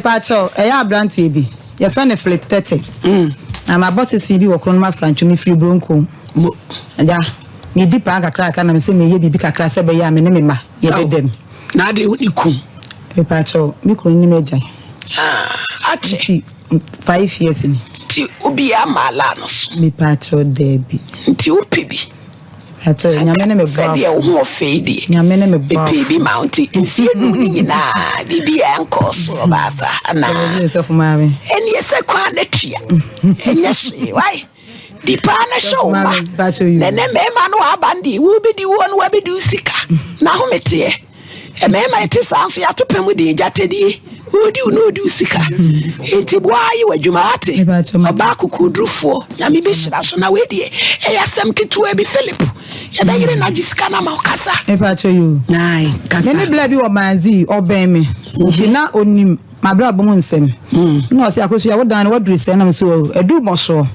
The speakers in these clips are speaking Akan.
Mepakyɛw, ɛyɛ abranteɛ bi, yɛfrɛ no Philip Tete. Na mabɔ sese bi wɔ Kronom Afrantwo, mefiri Bronco. Mo. Agya, medi paa kakraka na mesɛ meyɛ biribi kakra sɛ ɛbɛyɛ a me ne me mma yɛbɛda mu. Na adɛn wo ne kun? Mepakyɛw, me kunu ne m'agya. Ah, akyɛ. Nti, 5 years ni. Nti obiara maa laa no so? Mepakyɛw, daabi. Nti wopɛ bi? Mepakyɛw, Nyame ne me boafo. Sɛdeɛ wo ho ɔfɛ yi deɛ. Nyame ne me boafo. Mepɛ bi ma wo, nti mfeɛ 5 no nyinaa biribiara nkɔɔ so, ɔbaapa anaa? Ɛwɔ sɔfo maame. Ɛneɛ sɛ kwan na tua. Ɛnyɛ hwee, wae. Di paa na hyɛ wo ma. Na ɛnɛ mmarima no waba no deɛ, wobɛdi woɔ no wabɛdi wo sika. Na ahometeɛ. Mmarima ɛte saa nso yɛato pɛ mu den gyatadie. Wodi wo na odi wo sika. Enti boa yɛ w'adwuma, wate. Ɔbaa kokodurufoɔ. Nyame bɛhyira so, na wei deɛ ɛyɛ asɛm ketewa bi, Philip. Yɛbɛyere no agye sika no ama wo, kasa. Mepakyɛw yo. Kasa. Me ne bla bi wɔ Manzi, ɔbɛn me. Nti na onim mabrabɔ mu nsɛm. Na ɔsɛ, "Akosua, wo dan no waduru sɛn?" Na me so, "Ɛduru mmɔsoɔ."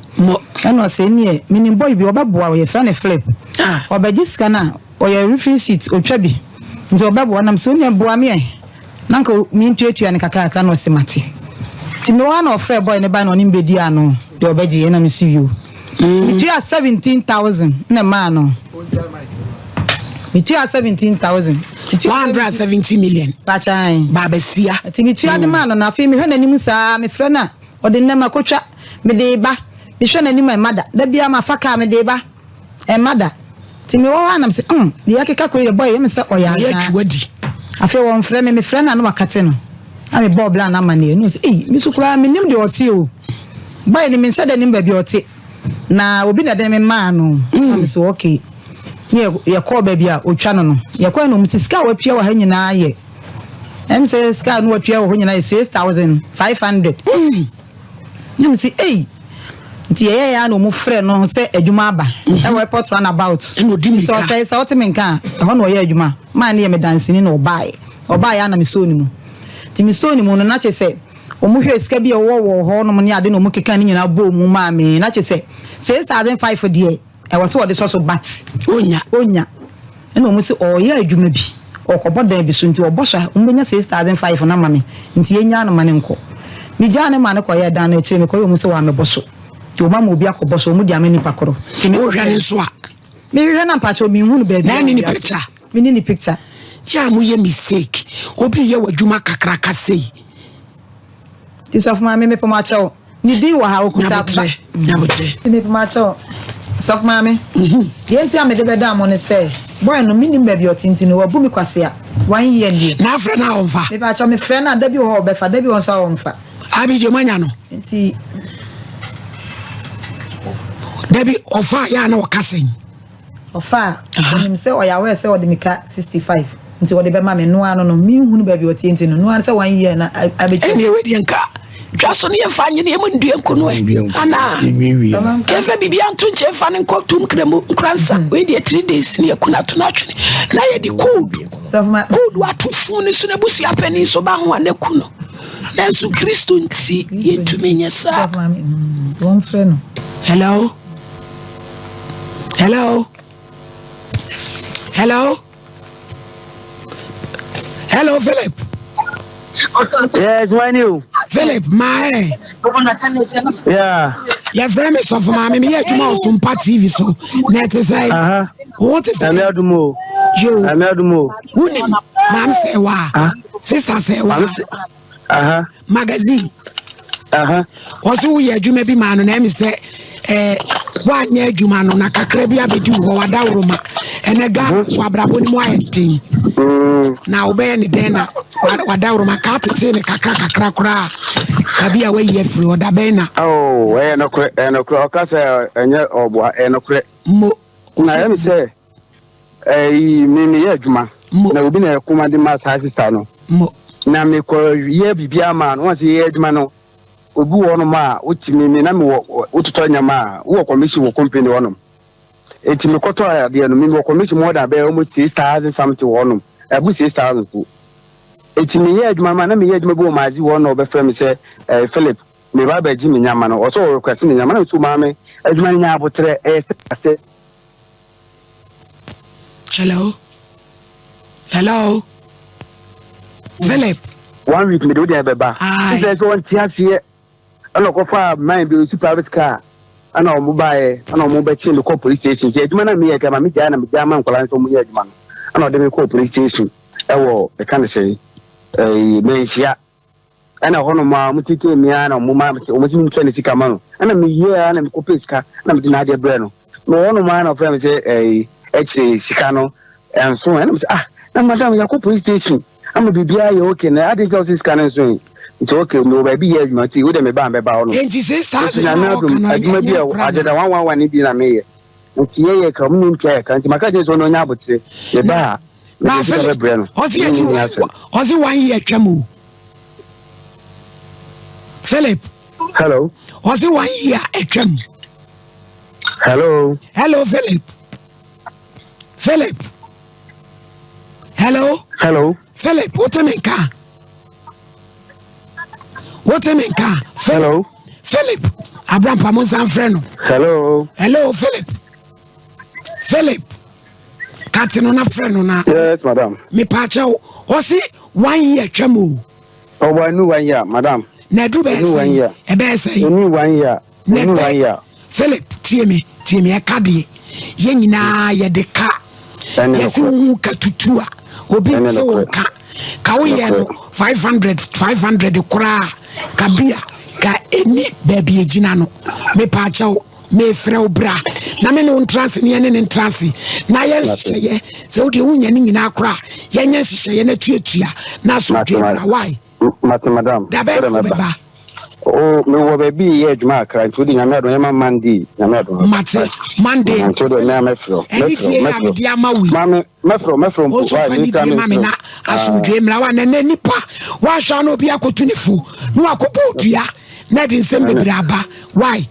Ɛna ɔsɛ, "Neɛ menim boy bi ɔbɛboa wo, yɛfrɛ no Philip. Ɔbɛgye sika no a ɔyɛ roofing sheet otwa bi nti ɔbɛboa." Nam so, "Neɛ boa me ɛ na nka mentuatua no kakrakra." Na ɔsɛ, "Mate." Nti mewɔ ha na ɔfrɛ boy ne ba na ɔne me bɛdi ano deɛ ɔbɛgye. Ɛna me so, "Yo." Metua 17,000 na maa no, metua 17,000. 170 million. Pakyan. Baabasia. Nti metua de maa no, na afei mehwɛ n'anim saa, mefrɛ no a ɔde nnɛm akotwa, mede ba, mehwɛ n'anim a ɛma da da biara mafa kaa mede ba, ɛma da. Nti mewɔ hɔ a nam sɛ deɛ ɛkeka kɔ yi deɛ, boy yɛ me sɛ ɔyɛ Ɔyɛ azaa. Atwiwa di. Afei wɔmfrɛ me, mefrɛ no a na wakate no, na mebɔɔ bla no amanneɛ no sɛ, "Ei, me so koraa menim deɛ ɔte o, boy no menhyɛ da nim baabi a ɔte na obi na ɛde me maa no." Na me so, "Okay." Ne yɛkɔɔ baabi a otwa no, yɛkɔɛ no, ɔmo sɛ sika a watua wɔ ha nyinaa yɛ sɛ sika a no watua wɔ hɔ nyinaa yɛ 6,500. Na me sɛ, "Ei." Nti yɛyɛ yɛ a na ɔmo frɛ no sɛ adwuma aba ɛwɔ airport roundabout. Ɛna ɔdi sɛ mmirika. Ɔsɛ sɛ wote me nka a, ɛhɔ na ɔyɛ adwuma maa ne yɛ me danseni na ɔbaeɛ a na mesoo ne mu. Nti mesoo ne mu no, na kyerɛ sɛ ɔmo hwɛ sika bi a ɛwɔ wɔ hɔ nom ne ade na ɔmo keka ne nyinaa bɔɔ mu maa me, na kyerɛ sɛ 6,500 deɛ ɛwɔ sɛ wɔde sɔ so, but Onya. Onya. Ɛna ɔmo sɛ ɔyɛ adwuma bi, ɔkɔbɔ dan bi so, nti ɔbɔ so a ɔmo bɛnya 6,500 no ama me, nti yɛnyaa no ma ne nkɔ. Megyaa ne ma ne kɔyɛ dan no akyire, mekɔyɛ ɔmo sɛ wɔamɛbɔ so, nti ɔmo ama obi akɔbɔ so, ɔmo de ama nipa korɔ. Nti Wohwɛ ne nso a? Mehwehwɛ na mpakyɛw menhu no baabi. Na a ne ne wiase. picture? Mene ne picture. Yɛ a moyɛ mistake, obi yɛ w'adwuma kakraka sei. Nti sɔfo maame, mepɛ mo akyɛw, ne din wɔ ha, okuta. Nyabotrɛ, nyabotrɛ. Nti mepɛ mo akyɛw, sɔfo maame, deɛ nti a mede bɛda mo ne sɛ boy no menim baabi a ɔte, nti no wabu me kwasea one year nie. Na afrɛ no a ɔmfa? Mepɛ akyɛw, mefrɛ no a, da bi wɔ hɔ a ɔbɛfa, da bi wɔ hɔ nso a ɔmfa. Abigye manya no. Nti Dabi, ɔfa yɛ a na ɔka sɛn? Ɔfa a, ɔnim sɛ ɔyɛ aware sɛ ɔde me ka 65 nti ɔde bɛma me noa no menhunu baabi a ɔteɛ, nti no noa no sɛ one year na abɛtwa. Ɛne ɛwɛ deɛ nka dwa so no yɛmfa nye ne yɛmu ndua nku no ɛ anaa? Yɛnwiewie no. Yɛmfa biribia nto nkyɛn, mfa no nkɔ tom kramu nkransa. Wei deɛ 3 days ne yɛku no ato no atwene na yɛde code Sɔfo code ato fun no so na abusua panin so ba ho a na ku no, nanso Kristo nti yɛntumi nyɛ saa. Sɔfo maame, wɔmfrɛ no. Hello, hello, hello, hello, Philip. Yes, when you? Philip mae. Yɛfrɛ me sɔfo maame, meyɛ adwuma wɔ Sompa TV so, na ɛte sɛ wo te Nyame sɛ adom o. Yo. Nyame adom o. Wonim maam sɛ wa sister sɛ wa magazine? Ɔso woyɛ adwuma bi maa no na ɛmi sɛ woanyɛ adwuma no na kakra bi abɛdi wo hɔ, wadaworo ma ɛnɛ Ghana so abrabɔ no mu ayɛ den. Na wobɛyɛ ne dɛn na wadaworo ma ka tete ne kakra kakra koraa kabi a wayi afiri hɔ da bɛn na? Oh, ɛyɛ nokorɛ, ɛyɛ nokorɛ. Ɔka sɛ ɛnyɛ ɔboa, ɛyɛ nokorɛ. Mo. Na ɛyɛ me sɛ ɛyi me meyɛ adwuma. Mo. Na obi na ɛkoma de ma saa sister no. Mo. Na mekɔ yɛ biribi ama no. Wɔn sɛ yɛ adwuma no. Obi wɔ hɔnom a wotumi me na mewɔ wototɔ nneɛma a wowɔ commission wɔ company hɔnom. Eti mekɔtɔ adeɛ no, mewɔ commission more than bɛyɛ almost 6,000 something wɔ hɔnom. Ɛbu 6,000 po. Eti meyɛ adwuma ma na meyɛ adwuma bi wɔ Maazi hɔ na ɔbɛfrɛ me sɛ Philip, meba abɛgye me nyama no. Ɔsɛ ɔrequest ne nyama na nso maame adwuma no nya abotrɛ ɛyɛ sɛ asɛ. Hello, hello, Philip. One week mede wo deɛ bɛba. Sɛ sɛ ɔnte aseɛ ɛna ɔkɔfaa man bi ɔsi private car ɛna ɔmo baeɛ ɛna ɔmo bɛkye me kɔ police station. Nti adwuma no a meyɛ kɛ ma megyae na megyae ma nkwadaa no sɛ ɔmo nyɛ adwuma no ɛna ɔde me kɔɔ police station ɛwɔ ɛka ne sɛ ɛyi Manhyia. Ɛna hɔnom a wɔn tetee me ara na wɔn ma wɔn si mentwa ne sika ma no. Ɛna meyɛɛ ara na mekɔpɛ sika na mede n'adeɛ brɛ no. Na hɔnom ara na ɔfrɛ me sɛ ɛyi ɛkyerɛ sika no ɛnso. Ɛna mesɛ ah na madam yɛakɔ police station ama biribiara yɛ okay na adi nti na ɔsɛ sika no nso yi. Nti okay mewɔ baabi yɛ adwuma nti wo deɛ meba a mɛba hɔ nom. Nti Nti 6,000 Nyame na adom ɔka no adwuma bi ɛnyɛ a nokorɛ agenda anaa? 111 bi na meyɛ. Nti yɛyɛ ka wɔn nyɛ ntua yɛ ka nti maka kyerɛ sɛ ɔno ɔnyɛ abotere meba Na a mede Baa sika Philip bɛbrɛ no ɔse ne yɛgye ne asɛm. ɔse one year twam o. Philip. Hello. Ɔse one year atwam. Hello. Hello Philip. Philip. Hello. Hello. Philip, wote me nka? Wote me nka? Philip. Hello. Philip. Abrampa mo nsan frɛ no. Hello. Hello Philip. Philip. Kate no na frɛ no na. Yes, madam. Mepaakyɛw, ɔse one year twam o. Ɔwɔ anu one year, madam. Na ɛduru bɛyɛ sɛn? Ɛbɛyɛ sɛn? Enu one year. Na ɛbɛ Philip tie me tie me ɛka deɛ yɛn nyinaa yɛde ka yɛsi wo ho ka tutu a obi nte wo nka ka woyɛ no 500 500 koraa ka bi a ka ɛni baabi egyina no mepaakyɛw mefrɛ wo bra na me ne wo ntra ase ne yɛne ne ntra ase na yɛ nhyehyɛeɛ sɛ wodeɛ wonya ne nyinaa koraa yɛnyɛ nhyehyɛeɛ na tuatua na asomdwoe bra why Mate madam. Da bɛn na wobɛba? Oh, mewɔ baabi yɛ adwuma akra nti wode nyame adom yɛma Monday nyame adom. Mate Monday. Nti wode mea mɛfrɛ. Ɛne die a mede ama wo yi. Maame mɛfrɛ mɛfrɛ mpo. Wo nso fa ne die ma me na asomdwoe mmra wa na nɛ nipa woahwɛ na obi akotu ne fo na wakɔbɔ odua na ɛde nsɛm bebree aba why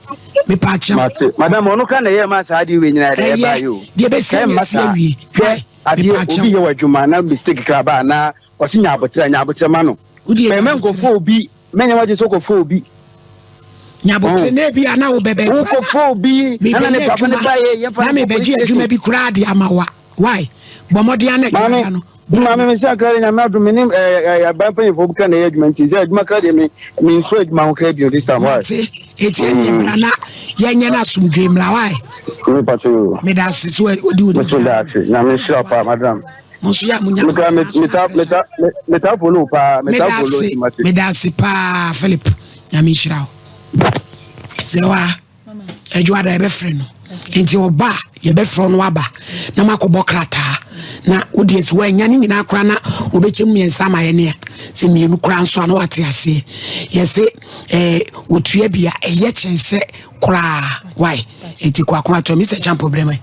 mepa akyɛw. Mate madam ɔno ka na ɛyɛ ma saa adeɛ wei nyinaa ɛde ɛba yi o. Ɛyɛ deɛ bɛsi ɛnyɛ si awie. Hwɛ adeɛ obi yɛ wɔ adwuma na mistake kra ba na Ɔsi nya aboterɛ, nya aboterɛ ma no. Mɛ nkɔfo obi, mɛ nyɛ wagye sɛ kɔfo obi. Nya aboterɛ na ebi a na wo bɛbɛ. Wo kɔfo obi, na na ne papa ne ba yɛ yɛn fa ne kɔ police station. Na mebɛgye adwuma bi koraa de ama wa. Why? Bɔ mmɔden ana adwuma da no. Maame me sɛ akra de nyame adom me ne aban mpanyinfoɔ bi kra na ɛyɛ adwuma nti sɛ adwuma kra deɛ me me nso adwuma ho kra bio this time why. Mate eti ɛne bra na yɛnyɛ no asomdwe mmra why. Me pato yo. Meda ase so odi odi. Me so da ase nyame nhyira paa madam. Mo nso yɛ a monya mekura meta meta meta follow paa meta follow meda meda ase paa Philip nyame nhyira wo sɛ wa adwuma da yɛbɛfrɛ no nti ɔba a yɛbɛfrɛ no aba na makɔbɔ krataa na wodeɛ sɛ woanya ne nyinaa koraa na wobɛkyɛ mu mmiɛnsa ama yɛne a sɛ mmienu koraa nso a na wate aseɛ yɛse eh, wɔtua bi a ɛyɛ kyɛn sɛ koraa wae nti kɔ akoma tɔ Mr. Champo brɛ me.